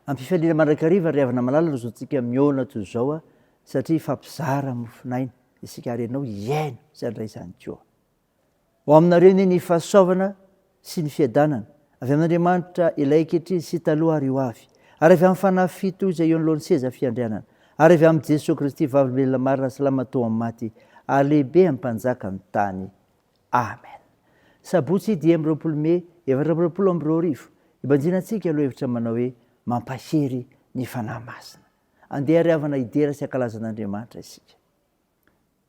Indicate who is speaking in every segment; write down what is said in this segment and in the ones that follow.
Speaker 1: Am-pifaliana mandrakariva ry havana malala no zontsika mihaona toy izao satria hifampizara mofon'aina isika ary ianao hihaino sy handray izany koa. Ho aminareo anie ny fahasoavana sy ny fiadanana avy amin'Andriamanitra ilay ankehitriny sy taloha ary ho avy, ary avy amin'ny Fanahy fito izay eo anoloan'ny seza fiandrianana, ary avy amin'i Jesoa Kristy vavolombelona marina salama tao amin'ny maty ary lehibe amin'ny mpanjaka ny tany. Amen. Sabotsy 25 Mey 2024, ibanjinantsika lohahevitra manao hoe Mampahery ny Fanahy Masina. Andeha ary havana hidera sy hankalaza an'Andriamanitra isika.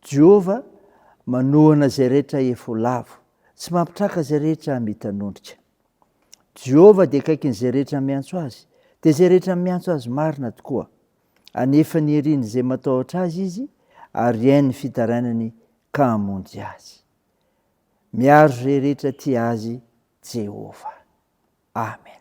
Speaker 1: Jehovah manohana izay rehetra efa ho lavo, sy mampitraka izay rehetra mitanondrika. Jehovah dia akaikin'izay rehetra miantso azy, dia izay rehetra miantso azy marina tokoa. Anefa ny irin'izay matahotra azy izy, ary hainy ny fitarainany ka hamonjy azy. Miaro izay rehetra tia azy Jehovah. Amena.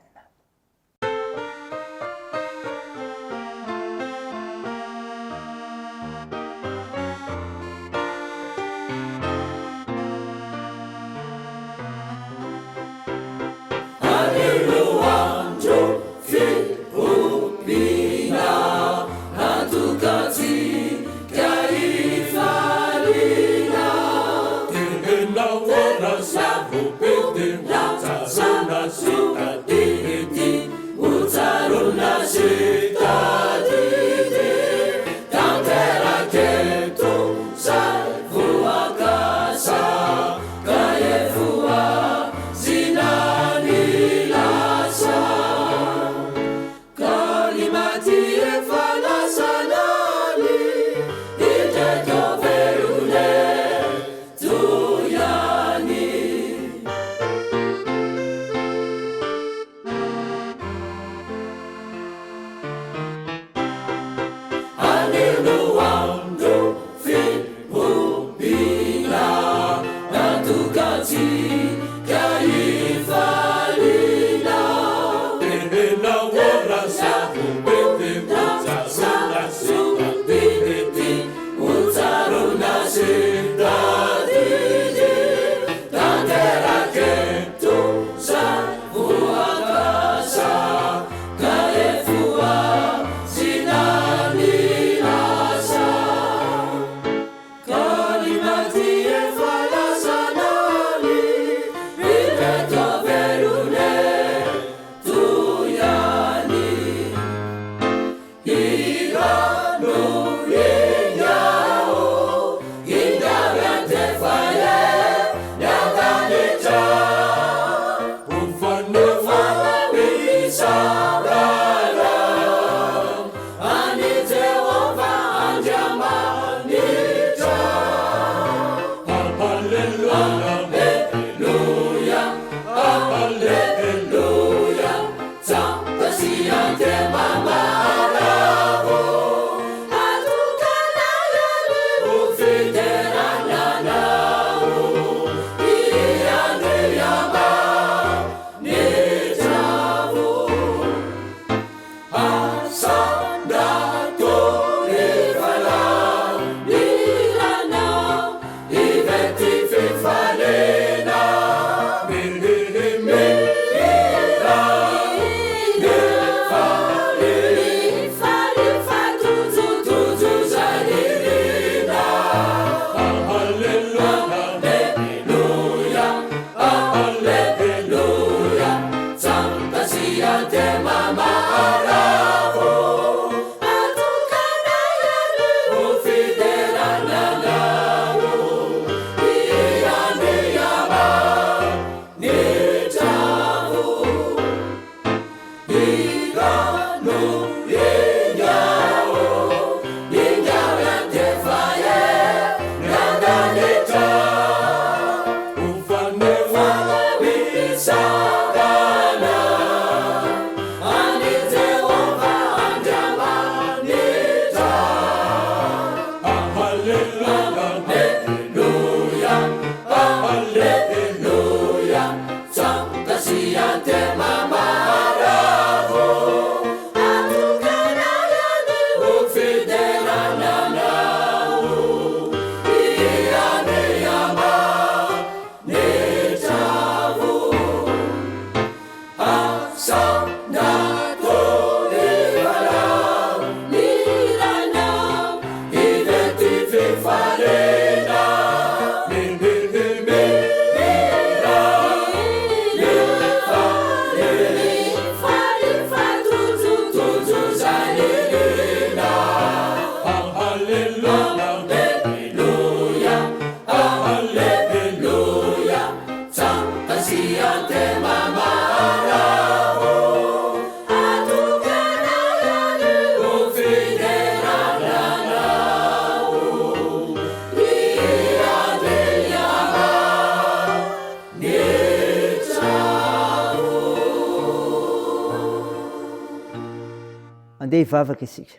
Speaker 1: Andeha hivavaka isika.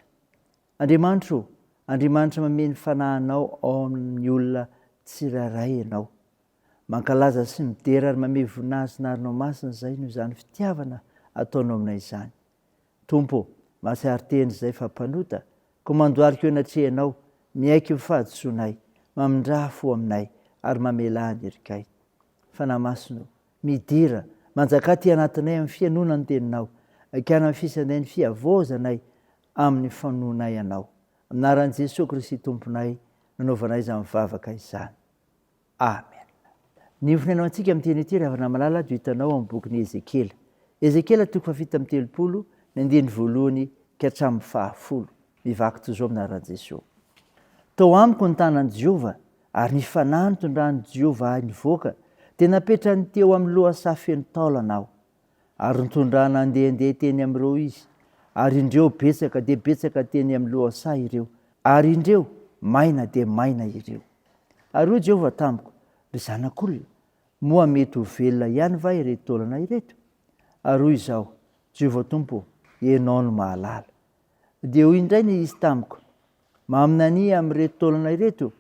Speaker 1: Andriamanitra o, Andriamanitra mamehy ny Fanahinao ao amin'ny olona tsirairay Ianao. Mankalaza sy midera ary mamehy voninahitra ny Anaranao Masina izahay noho izany fitiavana ataonao aminay izany. Tompo ô, mahatsiaro tena izahay fa mpanota, koa mandohalika eo anatrehanao, miaiky ny fahadisoanay, mamindrà fo aminay ary mamelà ny herikay. Fanahy Masina ô, midira, manjakà aty anatinay amin'ny fihainoana ny Teninao, ka hanafisanay ny fihavaozanay amin'ny finoanay Anao. Amin'ny anaran'i Jesoa Kristy Tomponay no anaovanay izany vavaka izany. Amen. Ny hofonenao antsika amin'ny teny ity ry havana malala dia hitanao ao amin'ny bokin'i Ezekiela. Ezekiela toko fahafito amby 30, ny andininy voalohany ka hatramin'ny fahafolo. Mivaky toy izao amin'ny anaran'i Jesoa. Tao amiko ny tanan'i Jehovah, ary ny fanahy nitondran'i Jehovah ahy nivoaka, dia napetrany teo amin'ny lohasaha feno taolana aho. Ary nitondrana handehandeha teny amin'ireo izy, ary indreo betsaka dia betsaka teny amin'ny lohasaha ireo, ary indreo maina dia maina ireo. Ary hoy Jehovah tamiko, Ry zanak'olona, moa mety ho velona ihany va ireto taolana ireto? Ary hoy izaho, Jehovah Tompo ô, Ianao no mahalala. Dia hoy indray ny Izy tamiko, Maminania amin'ireto taolana ireto,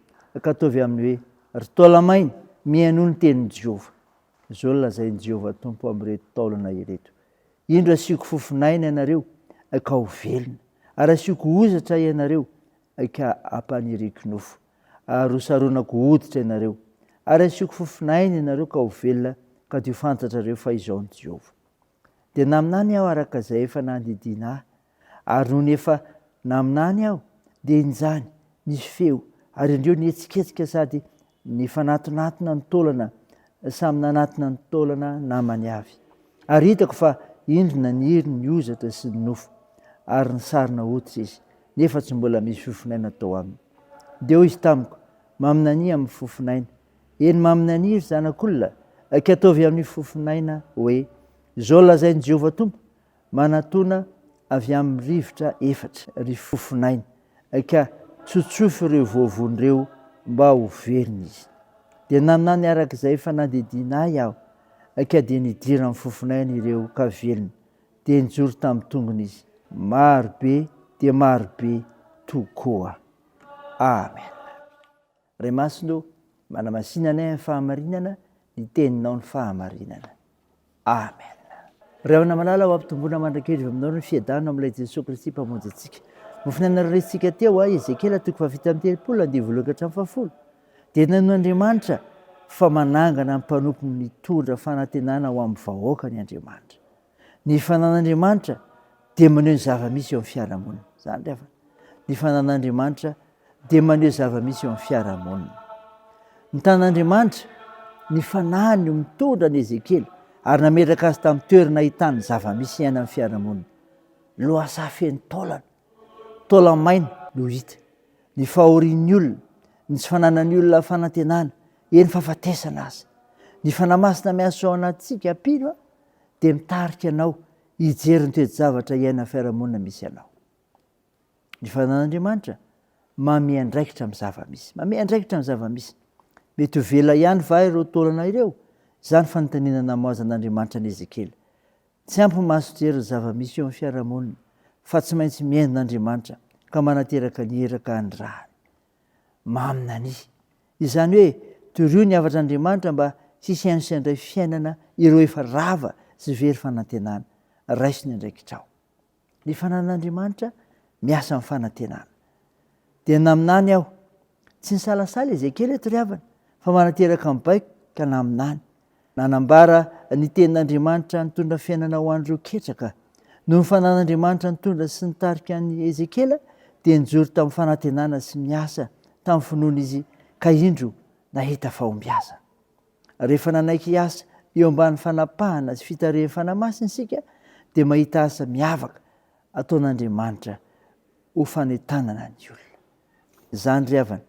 Speaker 1: ka ataovy aminy hoe, Ry taola-maina, mihainoa ny tenin'i Jehovah. Izao no lazain'i Jehovah Tompo amin'ireto taolana ireto, Indro asiako fofon'aina ianareo, ka ho velona, ary asiako hozatra ianareo, ka hampaniriako nofo, ary hosaronako hoditra ianareo, ary asiako fofon'aina ianareo, ka ho velona, ka dia ho fantatrareo fa Izaho no Jehovah. Dia naminany aho araka izay efa nandidiana ahy, ary nony efa naminany aho, dia injany nisy feo, ary indreo nihetsiketsika sady nifanatonatona ny taolana, samy nanatona ny taolana namany avy. Ary hitako fa indro naniry ny hozatra sy ny nofo, ary nisarona hoditra izy, nefa tsy mbola misy fofonaina tao aminy. Dia hoy izy tamiko, Maminania amin'ny fofonaina, eny maminania, ry zanak'olona, ka ataovy amin'ny fofonaina hoe, Izao lazain'i Jehovah Tompo, Manatòna avy amin'ny rivotra efatra, ry fofonaina, ka tsotsofy ireo voavony ireo mba ho velona izy. Dia naminany araka izay efa nandidiana ahy aho, ka dia nidiran'ny fofonaina ireo ka velona, dia nijoro tamin'ny tongony izy, maro be dia maro be tokoa. Amen. Ray Masina ô, manamasina anay amin'ny fahamarinana, ny Teninao ny fahamarinana. Amen. Ry havana malala, ho ampitomboina mandrakariva aminao ny fiadanana ao amin'ilay Jesoa Kristy Mpamonjy antsika. Nofinarina resintsika teo, Ezekiela toko fahafito amby 30, andiany voalohany ka hatramin'ny fahafolo. Dia nanoan'Andriamanitra fa manangana ny mpanompony mitondra fanantenana ho amin'ny vahoakany Andriamanitra. Ny fanan'Andriamanitra dia maneho ny zava-misy eo amin'ny fiarahamonina. Izany ry havana. Ny fanan'Andriamanitra dia maneho zava-misy eo amin'ny fiarahamonina. Ny tanan'Andriamanitra, ny fanahiny no mitondra an'i Ezekiela ary nametraka azy tamin'ny toerana ahitany ny zava-misy iainan'ny fiarahamonina. Lohasaha feno taolana, taola-maina no hita. Ny fahorian'ny olona, ny tsy fananan'ny olona fanantenana, eny fahafatesana aza. Ny Fanahy Masina miasa ao anatintsika mpino dia mitarika anao hijery ny toe-javatra iainan'ny fiarahamonina misy anao. Ny fananan'Andriamanitra mamehy andraikitra amin'ny zava-misy. Mamehy andraikitra amin'ny zava-misy. Mety ho velona ihany va ireo taolana ireo? Izany fanontaniana namoazan'Andriamanitra an'i Ezekiela. Tsy ampy maso jery ny zava-misy eo amin'ny fiarahamonina fa tsy maintsy mihaino an'Andriamanitra ka manateraka ny iraka anirahany. Maminania. Izany hoe torio ny hafatr'Andriamanitra mba hisy haino sy handray fiainana ireo efa rava sy very fanantenana. Raiso ny andraikitrao. Ny fananan'Andriamanitra miasa amin'ny fanantenana. Dia naminany aho. Tsy nisalasala Ezekiela eto ry havana, fa manateraka ny baiko ka naminany. Nanambara ny tenin'Andriamanitra nitondra fiainana ho an'ireo ketraka. Noho ny fanan'Andriamanitra nitondra sy nitarika an'i Ezekiela, dia nijoro tamin'ny fanantenana sy miasa tamin'ny finoana izy ka indro nahita fahombiazana. Rehefa nanaiky hiasa eo ambany fanapahana sy fitarihan'ny Fanahy Masina isika, dia mahita asa miavaka ataon'Andriamanitra ho fanentanana ny olona. Izany ry havana,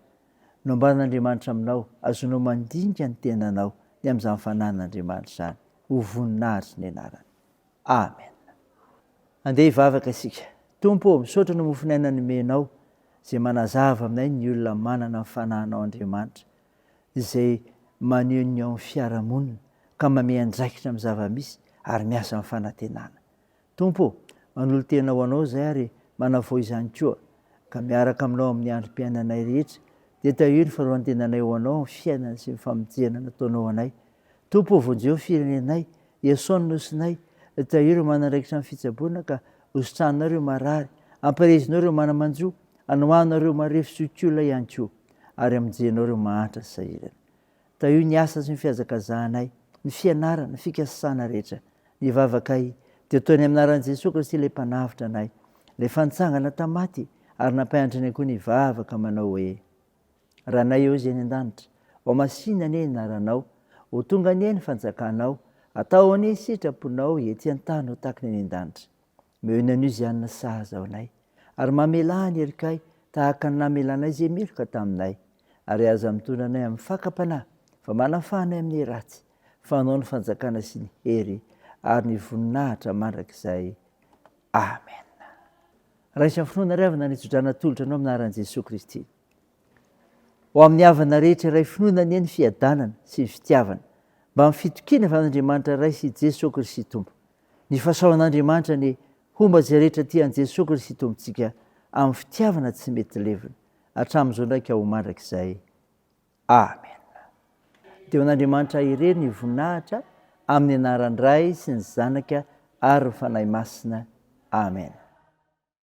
Speaker 1: no ambaran'Andriamanitra aminao, azonao mandinika ny tenanao ny amin'izany fananan'Andriamanitra izany. Ho voninahitry ny anarany. Amen. Andeha hivavaka isika. Tompo ô, misaotra ny mofon'aina nomenao, izay manazava aminay ny olona manana ny fanahinao Andriamanitra, izay maneho ny ao amin'ny fiarahamonina ka mamehy andraikitra amin'ny zava-misy ary miasa amin'ny fanantenana. Tompo ô, manolo-tena ho Anao izahay ary manavao izany koa, ka miaraka Aminao amin'ny androm-piainanay rehetra, dia tahio ny fanoloran-tenanay ho Anao amin'ny fiainana sy ny famonjena nataonao anay. Tompo ô, vonjeo ny firenenay, iasao ny nosinay, tahio ireo manandraikitra amin'ny fitsaboana ka hositraninao ireo marary, ampaherezinao ireo mana-manjo, anohanao ireo marefo sy zokiolona ihany koa, ary amonjenao ireo mahantra sy sahirana. Tahio ny asa sy ny fihazakazahanay, ny fianarana, ny fikasana rehetra. Ny vavakay dia ataonay amin'ny anaran'i Jesoa Kristy ilay Mpanavotra anay, ilay efa nitsangana tamin'ny maty ary nampianatra anay koa ny hivavaka manao hoe, Ranay eo izay any an-danitra, ho masina anie ny anaranao, ho tonga anie ny fanjakanao, atao anie ny sitraponao ety an-tany ho tahaka ny any an-danitra. Omeo ny anio izay hanina sahaza ho anay, ary mamelà ny helokay tahaka ny namelanay izay meloka taminay, ary aza mitondra anay amin'ny fakam-panahy, fa manafaha anay amin'ny ratsy, fa Anao ny fanjakana sy ny hery ary ny voninahitra mandrakizay. Amen. Raiso amin'ny finoana ry havana ny tsodrano atolotra anao amin'ny anaran'i Jesoa Kristy. Ho amin'ny havana rehetra iray finoana anie ny fiadanana sy ny fitiavana, mba amin'ny fitokiana avy amin'Andriamanitra Ray sy Jesoa Kristy Tompo. Ny fahasoavan'Andriamanitra anie homba izay rehetra tia an'i Jesoa Kristy Tompontsika amin'ny fitiavana tsy mety levona, hatramin'izao indray ka ho mandrakizay. Amen. Dia ho an'Andriamanitra irery ny voninahitra, amin'ny anaran'ny Ray sy ny Zanaka ary ny Fanahy Masina. Amen.